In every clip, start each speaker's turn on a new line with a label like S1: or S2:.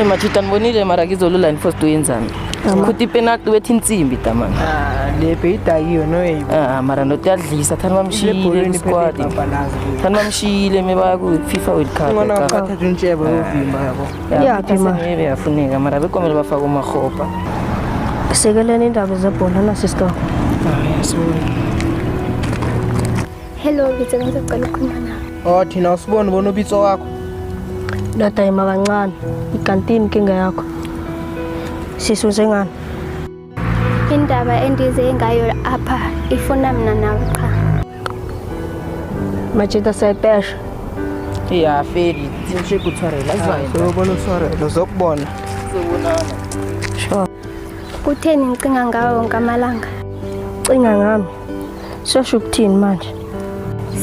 S1: Emajita nibonile mara kizolula ni-first uyenzani? Khuthi ipenalty wethu insimbi tamani.
S2: Ah, le beyidakiwe noyibo.
S1: Ah, mara ndoda uyadlisa thani bamshiyile
S2: Lebholweni
S1: ku-squad. Thani bamshiyile mebaya ku-FIFA World Cup.
S2: Ngona qathatha untshebo yovimba yabo.
S3: Iyaphi ma?
S1: Maybe yafuneka mara bekomele bafake umahopa.
S3: Sekeleni indaba zebhola nasi isitoko.
S1: Ah, sorry.
S4: Hello, Bitso, ngisacela ukukhuluma nawe.
S2: Oh, thina usibone bona ubitso wakho.
S3: Ndoda yima kancane. Ikantini inkinga yakho. Sisuze ngani?
S4: Indaba endize ngayo apha ifuna mna nawe qha.
S3: Majita sayipesha.
S1: Ya, feli. Nje kutshwarela
S2: Uzobona uswarelo uzokubona.
S1: Sizobonana.
S3: Sure.
S4: Kutheni ngicinga ngawe wonke amalanga?
S3: Cinga ngami. Sosho ukuthini manje?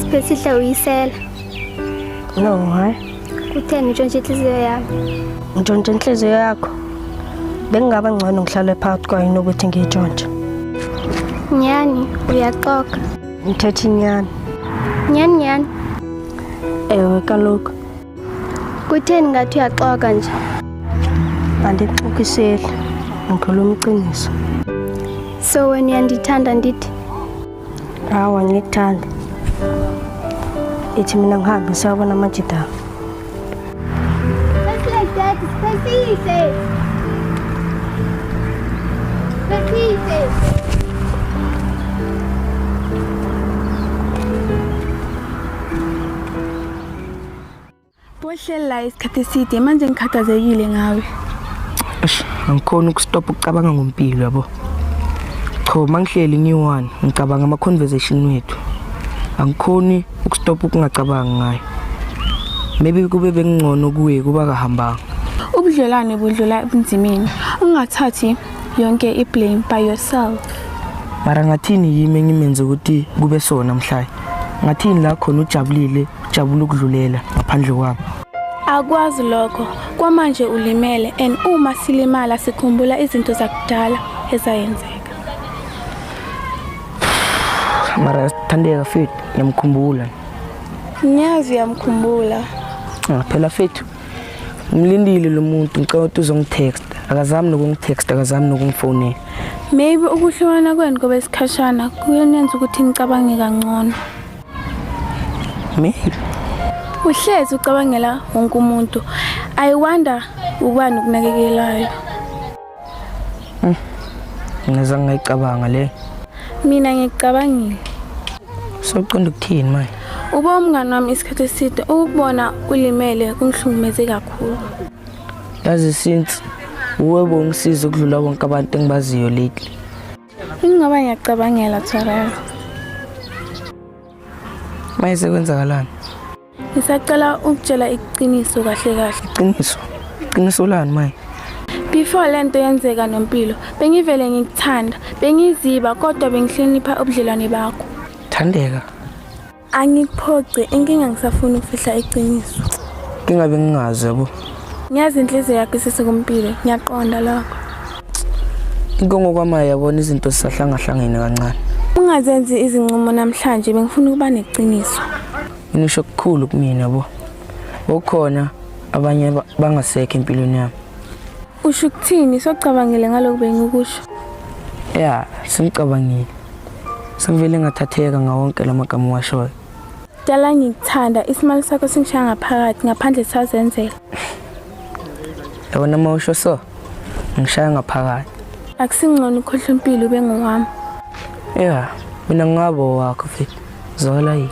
S4: Siphesihle uyisela.
S3: No, hayi.
S4: Kutheni utshontshe inhliziyo yami?
S3: Ngitshontshe inhliziyo yakho. Bengingaba ngcono ngihlale phakathi kwayo nokuthi ngiyitshontshe.
S4: Nyani, uyaxoka.
S3: Ngithethe inyani.
S4: Nyani nyani.
S3: Ewe kaloku.
S4: Kutheni ngathi uyaxoka nje?
S3: Andixokiseli. Ngikhuluma iqiniso.
S4: So wena uyandithanda ndithi?
S3: Hawa ngikuthanda. Ithi mina ngihambe siyabona amajita.
S4: Just like that, siphesihle. Siphesihle.
S5: Bohleli la isikhathi eside manje ngikhathazekile ngawe.
S2: Eish, angikhoni ukustop ukucabanga ngompilo yabo. Cha, mangihleli ngiyi-one ngicabanga ama-conversation wethu. Angikhoni ukustop ukungacabangi ngayo. Maybe kube bengcono kuye kuba kahambanga.
S5: Ubudlelwane budlula ebunzimeni. Ungathathi yonke i-blame by yourself.
S2: Mara ngathini yimi engimenze ukuthi kube sona mhlayi? Ngathini la khona ujabulile, ujabula ukudlulela ngaphandle kwami.
S5: Akwazi lokho. Kwamanje ulimele and uma silimala sikhumbula izinto zakudala ezayenzeka.
S2: Mara sithandeka fethu, ngiyamkhumbula.
S5: Ngiyazi uyamkhumbula.
S2: Ah, phela fethu ngimlindile lo muntu, ngicela ukuthi uzongitext. Akazami nokungitext, akazami nokungifonela.
S5: Maybe ukuhlukana kwenu kube isikhashana kuyenenza ukuthi nicabange kangcono.
S2: Maybe.
S5: Uhlezi ucabangela wonke umuntu. I wonder ubani ukunakekelayo.
S2: Mina zange ngayicabanga le.
S5: Mina ngicabangile.
S2: Soqonda ukuthini manje?
S5: Uba umngani wami isikhathi eside ukubona ulimele kungihlukumeze kakhulu.
S2: Yazi since uwe bongisiza ukudlula bonke abantu engibaziyo lately.
S5: Ingoba ngiyacabangela Tharela.
S2: Manje sekwenzakalani?
S5: Ngisacela ukutshela iqiniso kahle kahle.
S2: Iqiniso. Iqiniso lani manje?
S5: Before lento yenzeka nompilo, bengivele ngikuthanda, bengiziba kodwa bengihlonipha ubudlelwane bakho.
S2: Thandeka.
S5: Angikuphoci, inkinga ngisafuna ukufihla iqiniso.
S2: Ngingabe ngingazi yabo.
S5: Ngiyazi inhliziyo yakho isesekumpilo, ngiyaqonda lokho.
S2: Inkongo kwamaye yabona izinto zisahlangahlangene kancane.
S5: Ungazenzi izinqumo namhlanje, bengifuna ukuba neqiniso.
S2: Ngisho kukhulu kumina yabo. Bokhona abanye bangasekho empilweni yami.
S5: Usho ukuthini socabangile ngalokhu bengikusho?
S2: Ya, sengicabangile. Sengivele ngathatheka ngawonke lamagama owashoyo.
S5: Dala ngikuthanda, isimali sakho singishaya ngaphakathi, ngaphandle sazenzela.
S2: Yabona uma usho so, ngishaya ngaphakathi.
S5: Akusingcono ukhohlwa impilo ube ngowami.
S2: Ya, mina ngingaba owakho mfethu. Zwakala yini?